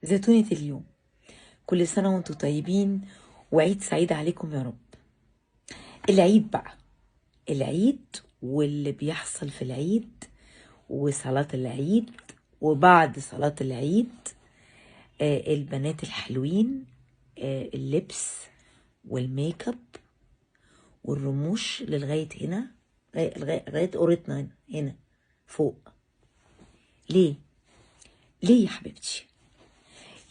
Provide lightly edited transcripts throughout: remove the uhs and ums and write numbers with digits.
زيتونة اليوم. كل سنة وانتم طيبين وعيد سعيد عليكم يا رب. العيد بقى، العيد واللي بيحصل في العيد وصلاة العيد وبعد صلاة العيد، البنات الحلوين، اللبس والميك اب والرموش للغاية هنا، لغاية قورتنا هنا، هنا فوق. ليه؟ ليه يا حبيبتي؟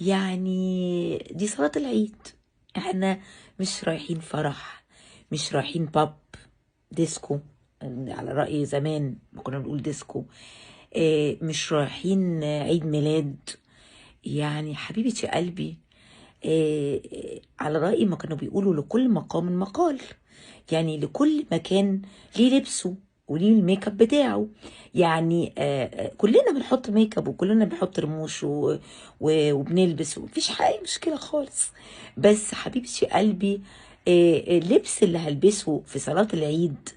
يعني دي صلاة العيد، احنا مش رايحين فرح، مش رايحين pub ديسكو على رأي زمان ما كنا بنقول ديسكو، مش رايحين عيد ميلاد. يعني حبيبتي قلبي، على رأي ما كانوا بيقولوا لكل مقام مقال، يعني لكل مكان ليه لبسه وليه الميك اب بتاعه. يعني كلنا بنحط ميك اب وكلنا بنحط رموش وبنلبس ومفيش حاجة مشكلة خالص. بس حبيبتي قلبي، اللبس اللي هلبسه في صلاة العيد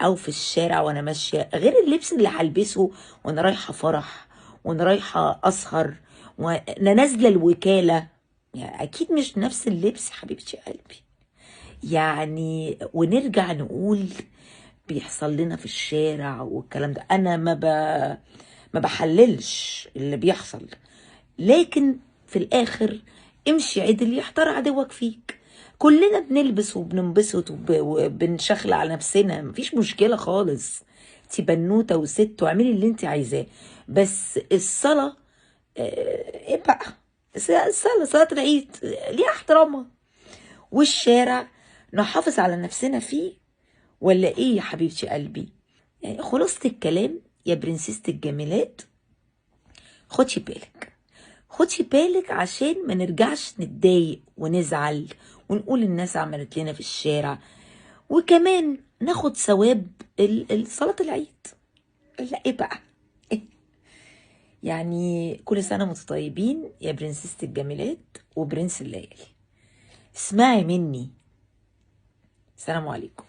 او في الشارع وانا ماشية غير اللبس اللي هلبسه وانا رايحة فرح وانا رايحة اسهر وانا نازلة الوكالة. يعني اكيد مش نفس اللبس حبيبتي قلبي. يعني ونرجع نقول بيحصل لنا في الشارع والكلام ده، انا ما بحللش اللي بيحصل، لكن في الاخر امشي عدل يحتار عدوك فيك. كلنا بنلبس وبننبسط وبنشخل على نفسنا، مفيش مشكلة خالص. انتي بنوتة وست واعملي اللي انتي عايزاه، بس الصلاة، ايه بقى الصلاة، صلاة العيد ليها احترامها، والشارع نحافظ على نفسنا فيه، ولا ايه يا حبيبتي قلبي؟ يعني خلاصة الكلام يا برنسيسة الجميلات، خدي بالك، خدي بالك عشان ما نرجعش نتضايق ونزعل ونقول الناس عملت لنا في الشارع، وكمان ناخد ثواب صلاة العيد. لا ايه بقى؟ إيه؟ يعني كل سنة وانتم طيبين يا برنسيسة الجميلات وبرنس الليالي. اسمعي مني. السلام عليكم.